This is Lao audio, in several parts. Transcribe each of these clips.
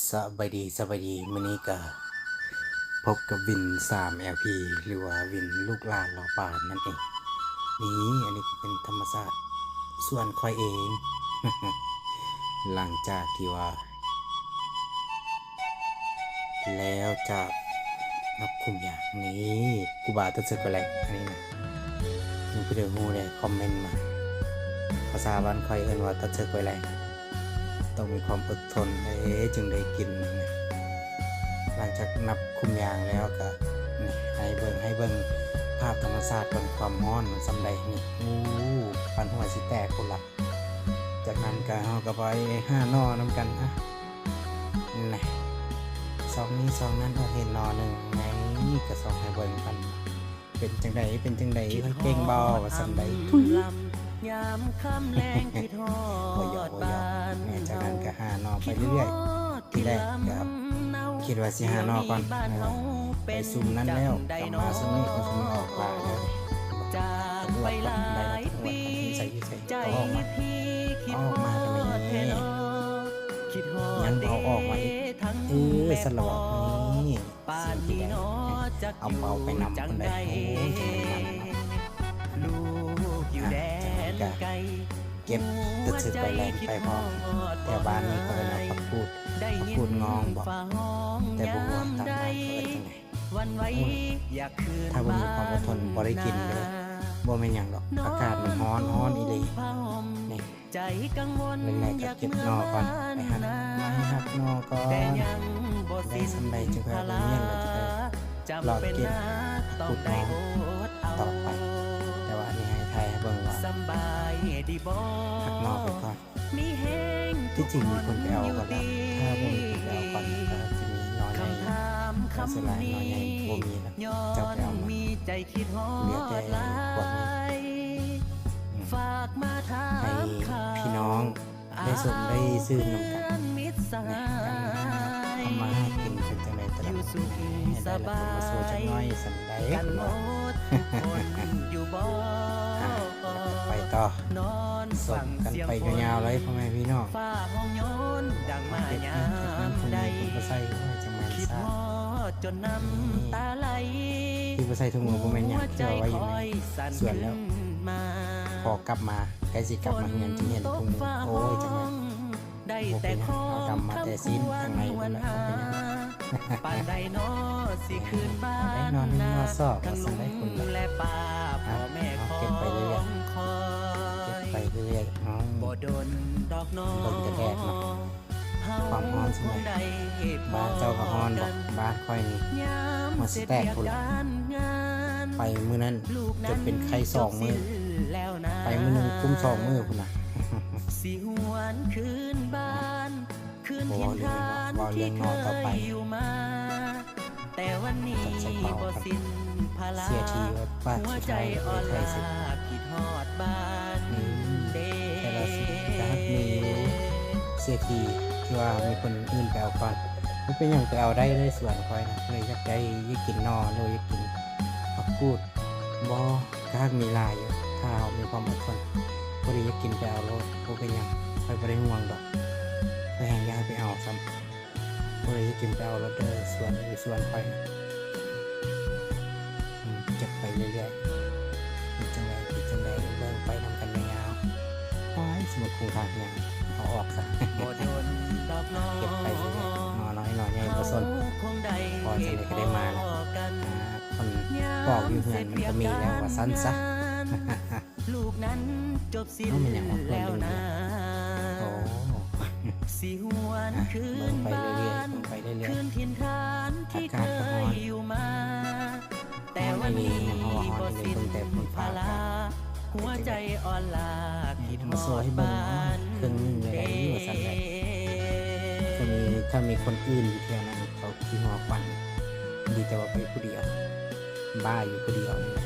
ສະບາຍດີ ສະບາຍດີ ມື້ນີ້ກະພົບກັບວິນ ສາມ ແອລພີ ຫຼືວ່າວິນລູກຫຼານລາວປານນັ້ນເອງ. ນີ້ ອັນນີ້ກະເປັນທຳມະຊາດສວນຂ້ອຍເອງ ຫຼັງຈາກທີ່ວ່າ ແລ້ວຈາກນັບຄຸມຢາງນີ້ ກູບາຕັດເສິກໄວ້ແລ້ວ ອັນນີ້ນະ ມີຜູ້ໃດຮູ້ແດ່ຄອມເມັນມາ. ພາສາບ້ານຂ້ອຍເອີ້ນວ່າຕັດເສິກໄວ້ແລ້ວ ຕ້ອງມີຄວາມອົດທົນເດ້ຈຶ່ງໄດ້ກິນ. ຫຼັງຈາກນັບຄຸມຢາງແລ້ວກະ ນີ້ ໃຫ້ເບິ່ງ ໃຫ້ເບິ່ງພາບທຳມະຊາດກ່ອນ ຄວາມຮ້ອນມັນສ່ຳໃດນີ້. ໂອ້ ປານຫົວຊິແຕກພຸ້ນລະ. ຈາກນັ້ນກະ ເຮົາກະໄປຫາໜໍ່ນຳກັນ ອະ ນະ ຊອກນີ້ຊອກນັ້ນ ເຮົາເຫັນໜໍ່ໜຶ່ງໃນນີ້ກະຊອກໃຫ້ເບິ່ງກັນ ເປັນຈັ່ງໃດ ເປັນຈັ່ງໃດ ຂ້ອຍເກັ່ງບໍ່ ວ່າຊັ້ນໃດ. ທຸຍ ບໍ່ຢອກ ບໍ່ຢອກ. ຈາກນັ້ນກະຫາໜໍ່ໄປເລື້ອຍໆ ທີແລກກະຄິດວ່າຊິຫາໜໍ່ກ່ອນ ໄປຊຸມນັ້ນແລ້ວ ກັບມາຊຸມນີ້ ເອົາຊຸມນີ້ອອກປາເດີ. ຕຳຫຼວດໄດ້ ຕຳຫຼວດຢູ່ໃສ ຢູ່ໃສ ເອົາອອກມາ ເອົາອອກມາທຳໄມນີ້ ຍັງບໍ່ເອົາອອກມາອີກ. ເອີ ສະຫຼອດນີ້ ສິ່ງທີ່ໄດ້ ເອົາເປົາໄປນຳພຸ້ນໃດ. ໂອ້ຍ ຈາກນັ້ນກະເກັບຕຶກຊຶກໄປແລ່ນໄປພ້ອມ. ແຖວບ້ານນີ້ເຂົາເອີ້ນວ່າຜັກກູດ ຜັກກູດງອງບໍ ແຕ່ບໍ່ຮູ້ວ່າທາງບ້ານເຂົາເອີ້ນຈັ່ງໃດ. ໂອ້ຍ ຖ້າບໍ່ມີຄວາມອົດທົນບໍ່ໄດ້ກິນເດີ. ບໍ່ແມ່ນຫຍັງດອກ ອາກາດມັນຮ້ອນ ຮ້ອນອີ່ຫຼີນີ້. ແລກໆກະເກັບໜໍ່ກ່ອນ ໄປຫາໄມ້ຫັກໜໍ່ກ່ອນ ໄດ້ສ່ຳໃດຈຶ່ງຄ່ອຍເອົາໄປມ້ຽນ ແລ້ວຈຶ່ງຄ່ອຍເລາະເກັບຜັກກູດງອງຕໍ່ໄປ. ແຕ່ວ່າອັນນີ້ໃຫ້ຖ່າຍໃຫ້ເບິ່ງວ່າຫັກໜໍ່ໄປກ່ອນ. ທີ່ຈິງມີຄົນໄປເອົາກ່ອນແລ້ວ ຖ້າບໍ່ມີຄົນໄປເອົາກ່ອນ ກະຊິມີໜໍ່ໃຫຍ່ ກະຊິຫຼາຍ ໜໍ່ໃຫຍ່ບໍ່ມີແລ້ວ ເຈົ້າໄປເອົາໝົດ ເຫຼືອແຕ່ພວກນີ້. ອືມ ໃຫ້ພີ່ນ້ອງໄດ້ຊົມໄດ້ຊື່ນນຳກັນນະ ການທຳມາຫາກິນເປັນຈັ່ງໃດແຕ່ລະມື້ ໃຫ້ໄດ້ລະຄົນມາໂຊຈັກໜ້ອຍ ໄດ້ເພິ່ນວ່າ ອ່າ ແລ້ວກະໄປຕໍ່ ສົ່ງກັນໄປຍາວໆເລີຍ ພໍ່ແມ່ພີ່ນ້ອງ. ມາເກັບເງິນເກັບງານ ຖົງນີ້ເພິ່ນບໍ່ໃສ່ ໂອ້ຍ ຈັ່ງແມ່ນຊາດ ທີ່ບໍ່ໃສ່ຖົງມືບໍ່ແມ່ນຫຍັງ ທີ່ເອົາໄວ້ຢູ່ໃນສວນແລ້ວ ພໍກັບມາ ໃກ້ຊິກັບມາເຮືອນຈຶ່ງເຫັນຖົງມື ໂອ້ຍ ຈັ່ງແມ່ນ ບໍ່ເປັນຫຍັງ ເຮົາດຳມາແຕ່ຊີ້ນທາງໃນພຸ້ນແຫຼະ ບໍ່ເປັນຫຍັງ. ປານໃດນໍຊິຄືນບ້ານ ໄດ້ໜໍ່ໜຶ່ງໜໍ່ສອງ ວ່າຊັ້ນໄດ໋ ຄຸນແຫຼະ ແລະປ້າ ອ່ະ ພໍ່ແມ່ ເອົາເກັບໄປເລື້ອຍໆ ຂອງຂ້ອຍ ເກັບໄປເລື້ອຍໆ ເອົາ ບໍ່ດົນດອກນ້ອງ ເບິ່ງແຕ່ແດດເນາະ ຄວາມຮ້ອນສ່ຳໃດ. ບ້ານເຈົ້າກະຮ້ອນບໍ? ບ້ານຂ້ອຍນີ້ ຍາມ ຫົວຊິແຕກພຸ້ນລະ ເສຍວຽກການງານ ໄປມື້ນັ້ນຈົນເປັນໄຂ້ສອງມື້ ໄປມື້ໜຶ່ງກຸ້ມສອງມື້ພຸ້ນນະ ຊິຫວນຄືນບ້ານ ຄືນຖິ່ນຖານທີ່ເຄີຍຢູ່ມາ ແຕ່ວັນນີ້ບໍ່ສິ້ນພາລາ ຫົວໃຈອ່ອນລ້າຄິດຮອດບ້ານເດ້. ອືມ ແຕ່ລະສິ່ງກະຮັກມີຢູ່ ເສຍທີທີ່ວ່າມີຄົນອື່ນໄປເອົາກ່ອນ ບໍ່ເປັນຫຍັງ ໄປເອົາໄດ້ເລີຍ ສວນຂ້ອຍນະ ຜູ້ໃດຢາກໄດ້ ຢາກກິນໜໍ່ ຫຼືວ່າຢາກກິນຜັກກູດ ບໍ່ ກະຫາກມີຫຼາຍຢູ່ ຖ້າເຮົາມີຄວາມອົດທົນ ຜູ້ໃດຢາກກິນໄປເອົາໂລດ ບໍ່ເປັນຫຍັງ ຂ້ອຍບໍ່ໄດ້ຫ່ວງດອກ ຂ້ອຍແຮ່ງຢາກໃຫ້ໄປເອົາຊ້ຳ ຜູ້ໃດຢາກກິນໄປເອົາໂລດເດີ ສວນຢູ່ສວນຂ້ອຍ ອືມ ເກັບໄປເລື້ອຍໆ ເປັນຈັ່ງໃດ ເປັນຈັ່ງໃດ ເບິ່ງໄປນຳກັນຍາວໆ. ໂອ້ຍ ຊິມາຄຸງທາກຫຍັງ ເອົາອອກຊະ ເກັບໄປເລື້ອຍໆ ໜໍ່ນ້ອຍໜໍ່ໃຫຍ່ບໍ່ສົນ ພໍຈັ່ງໃດກະໄດ້ມາລະ ອ່າ ຄົນປອກຢູ່ເຮືອນມັນກະມີແລ້ວ ວ່າຊັ້ນຊະ. ລູກນັ້ນຈົບສິນ ເອົ້າ ແມ່ນຫຍັງວະ ເພື່ອນເປັນຫຍັງ? ໂອ້ ຊິຫວນຄືນບ້ານ ອ່ະ ເບິ່ງໄປເລື້ອຍໆ ເບິ່ງໄປເລື້ອຍໆ ຄືນຖິ່ນຖານທີ່ເຄີຍຢູ່ມາ ແຕ່ວັນນີ້ບໍ່ສິ້ນພາລາ ຫົວໃຈອ່ອນລ້າຄິດຮອດບ້ານເດ້. ມາໂຊໃຫ້ເບິ່ງເນາະ ເຄິ່ງໜຶ່ງເລີຍ ວ່າຊັ້ນໄດ໋ ຖ້າມີ ຖ້າມີຄົນອື່ນຢູ່ແຖວນັ້ນ ເຂົາຊິຫົວຂວັນ ດີແຕ່ວ່າໄປຜູ້ດຽວ ບ້າຢູ່ຜູ້ດຽວນີ້ແຫຼະ.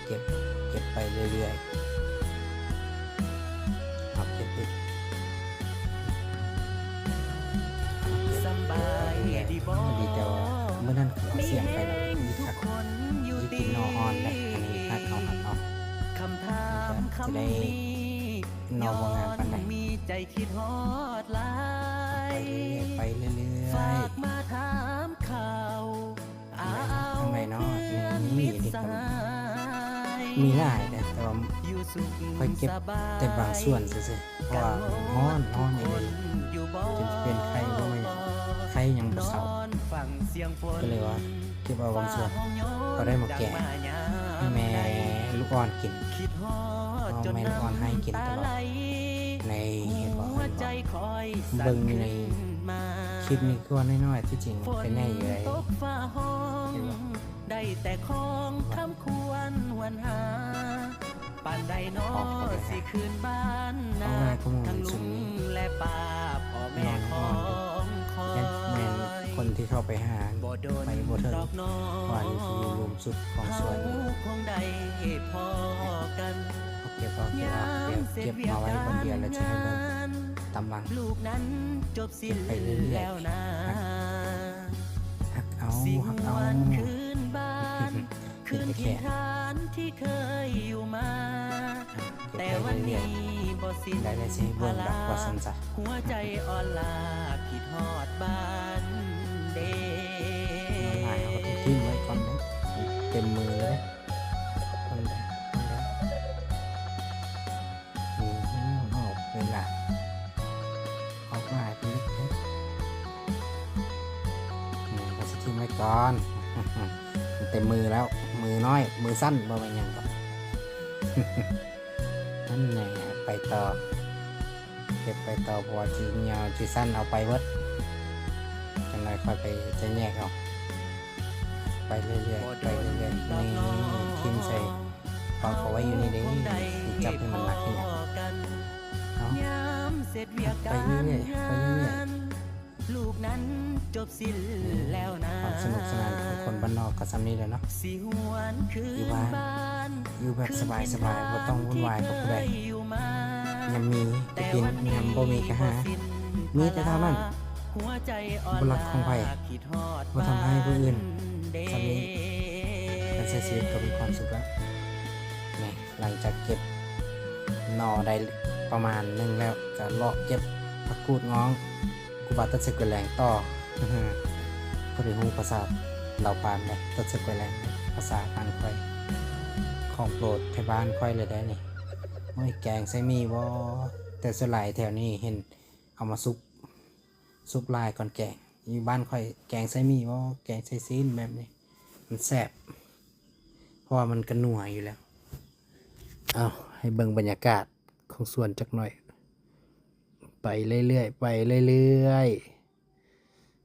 ເກັບ ເກັບໄປເລື້ອຍໆ ເອົາເກັບອີກ ເກັບໄປເລື້ອຍໆ. ດີແຕ່ວ່າມື້ນັ້ນເຂົາເອົາສຽງໄປນຳ ດີຄັກ ດີກິນໜໍ່ອ່ອນໄດ໋ ອັນນີ້ຮັກເອົາ ຮັກເອົາ ຈະໄດ້ໜໍ່ບໍ່ງາມປານໃດ. ໄປເລື້ອຍໆ ໄປເລື້ອຍໆ ທາງໃດເນາະ ມີອີກບໍ່? ມີຫຼາຍເດ້ ແຕ່ວ່າຂ້ອຍເກັບແຕ່ບາງສ່ວນຊື່ໆ ເພາະວ່າຮ້ອນ ຮ້ອນອີ່ຫຼີ ຈົນຊິເປັນໄຂ້ບໍ່ແມ່ນຫຍັງ ໄຂ້ຍັງບໍ່ເຊົາ ກໍເລີຍວ່າເກັບເອົາບາງສ່ວນ ກໍໄດ້ມາແກງໃຫ້ແມ່ລູກອ່ອນກິນ ເພາະແມ່ລູກອ່ອນໄຫ້ກິນຕະຫຼອດ. ໃນ ເຫັນບໍ່ ເຫັນບໍ່ ເບິ່ງໃນຄລິບນີ້ຄືວ່ານ້ອຍໆ ທີ່ຈິງມັນກໍໃຫຍ່ຢູ່ເດ້ ເຫັນບໍ່? ໄດ້ແຕ່ຂອງຄຳຄວນຫວນຫາ ປານໃດນໍຊິຄືນບ້ານນາ ທັງລຸງແລະປ້າ ພໍ່ແມ່ຂອງຂ້ອຍ ແມ່ນຄົນທີ່ເຂົ້າໄປຫາ ໄປບໍ່ເຖິງ ເພາະວ່າຢູ່ທີ່ລຸ່ມສຸດຂອງສວນນີ້ ເກັບເອົາ ເກັບເອົາ ເກັບເອົາ ເກັບມາໄວ້ບ່ອນດຽວ ແລ້ວຈະໃຫ້ເບິ່ງຕາມຫຼັງ ໄປເລື້ອຍໆ ຮັກ ຮັກເອົາ ຮັກເອົາ ເປັນຕາແຄ້ນ ເກັບໄປເລື້ອຍໆ ໄດ້ ໄດ້ຊິເບິ່ງດອກວ່າຊັ້ນຊະ ຫົວໃຈອ່ອນລາ ຄິດຮອດບ້ານເດ້ ເອົາຫຼາຍເຮົາກໍຕ້ອງຖິ້ມໄວ້ກ່ອນເດ້ ເຕັມມືເລີຍເດ້ ຄົນໃດ ຄົນໃດ ນີ້ ອອກເວລາ ອອກຫຼາຍເປັນເລັກເດ້ ນີ້ ເຮົາຊິຖິ້ມໄວ້ກ່ອນ ເຕັມມືແລ້ວ ມືນ້ອຍ ມືສັ້ນ ບໍ່ແມ່ນຫຍັງດອກ ນັ້ນແຫຼະ ໄປຕໍ່ ເກັບໄປຕໍ່ ເພາະວ່າຊິຍາວຊິສັ້ນເອົາໄປເບິດ ຈັກໜ່ອຍຄ່ອຍໄປຈະແຍກເອົາ ໄປເລື້ອຍໆ ໄປເລື້ອຍໆ ນີ້ ຖິ້ມໃສ່ ວາງເອົາໄວ້ຢູ່ນີ້ເດ້ ຊິຈັບໃຫ້ມັນໜັກເຮັດຫຍັງ ເອົາ ໄປເລື້ອຍໆ ໄປເລື້ອຍໆ ຄວາມສະໜຸກສະໜານຂອງຄົນບ້ານນອກກໍສ່ຳນີ້ແຫຼະເນາະ ຢູ່ບ້ານ ຢູ່ແບບສະບາຍໆ ບໍ່ຕ້ອງວຸ່ນວາຍກັບຜູ້ໃດ ຍາມມີກໍກິນ ຍາມບໍ່ມີກໍຫາ ມີແຕ່ເທົ່ານັ້ນ ບໍ່ລັກຂອງໃຜ ບໍ່ທຳຮ້າຍຜູ້ອື່ນ ສ່ຳນີ້ ການໃຊ້ຊີວິດກໍມີຄວາມສຸກແລ້ວ ນີ້ ຫຼັງຈາກເກັບໜໍ່ໄດ້ປະມານໜຶ່ງແລ້ວ ກະເລາະເກັບຜັກກູດງອງ ຄູບາຕັດເສັດກວຍແລງຕໍ່ ພໍໄດ້ຮູ້ພາສາລາວປານແດ່ ຕັດເສັດກວຍແລງ ພາສາບ້ານຂ້ອຍ ຂອງໂປດແຖວບ້ານຂ້ອຍເລີຍເດ້ນີ້ ໂອ້ຍ ແກງໃສ່ໝີ່ບໍ? ແຕ່ສ່ວນຫຼາຍແຖວນີ້ເຫັນເອົາມາສຸກ ສຸກຫຼາຍກ່ອນແກງ ຢູ່ບ້ານຂ້ອຍແກງໃສ່ໝີ່ບໍ? ແກງໃສ່ຊີ້ນແບບນີ້ ມັນແຊບ ເພາະວ່າມັນກະນົວຢູ່ແລ້ວ ເອົາ ໃຫ້ເບິ່ງບັນຍາກາດຂອງສວນຈັກໜ້ອຍ ໄປເລື້ອຍໆ ໄປເລື້ອຍ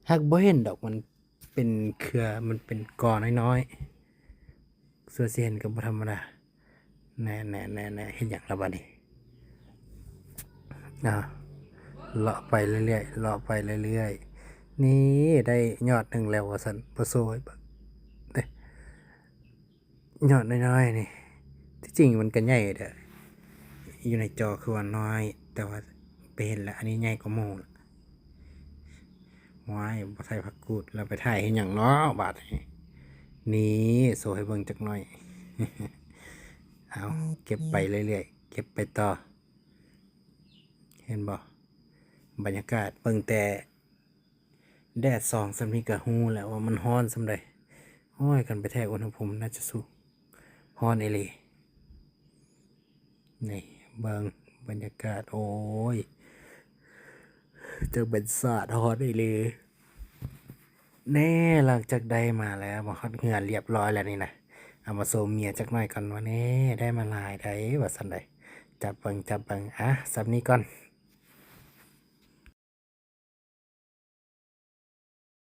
ໆ ຫາກບໍ່ເຫັນດອກ ມັນເປັນເຄືອ ມັນເປັນກໍນ້ອຍໆ ສ່ວນຊິເຫັນກໍບໍ່ທຳມະດາ ແນ່ໆໆໆ ເຮັດຫຍັງລະບາດນີ້? ເອົາ ເລາະໄປເລື້ອຍໆ ເລາະໄປເລື້ອຍໆ ນີ້ ໄດ້ຍອດໜຶ່ງແລ້ວວ່າຊັ້ນ ບໍ່ໂຊໃຫ້ເບິ່ງເດ້ ຍອດນ້ອຍໆ ນີ້ ທີ່ຈິງມັນກໍໃຫຍ່ເດີ້ ຢູ່ໃນຈໍຄືວ່ານ້ອຍ ແຕ່ວ່າໄປເຫັນແລ້ວ ອັນນີ້ໃຫຍ່ກວ່າໝູ່ ວ້າຍ ບໍ່ໃສ່ຜັກກູດ ແລ້ວໄປຖ່າຍເຮັດຫຍັງເນາະບາດນີ້ ນີ້ ໂຊໃຫ້ເບິ່ງຈັກໜ້ອຍ ເອົາ ເກັບໄປເລື້ອຍໆ ເກັບໄປຕໍ່ ເຫັນບໍ່ ບັນຍາກາດ ເບິ່ງແຕ່ແດດສ່ອງສ່ຳນີ້ກໍຮູ້ແລ້ວວ່າມັນຮ້ອນສ່ຳໃດ ໂອ້ຍ ຄັນໄປແທກອຸນຫະພູມໜ້າຈະສຸກ ຮ້ອນອີ່ຫຼີ. ນີ້ເບິ່ງບັນຍາກາດ ໂອ້ຍ ຈັ່ງເປັນສາດຮ້ອນອີ່ຫຼີ. ແນ່ ຫຼັງຈາກໄດ້ມາແລ້ວ ມາຮອດເຮືອນລຽບຮ້ອຍແລ້ວນີ້ນະ ເອົາມາໂຊເມຍຈັກໜ້ອຍກ່ອນວ່າ ແນ່ ໄດ້ມາຫຼາຍໃດ໋ ວ່າຊັ້ນໃດ໋. ຈັບເບິ່ງ ຈັບເບິ່ງ ອາ ສ່ຳນີ້ກ່ອນ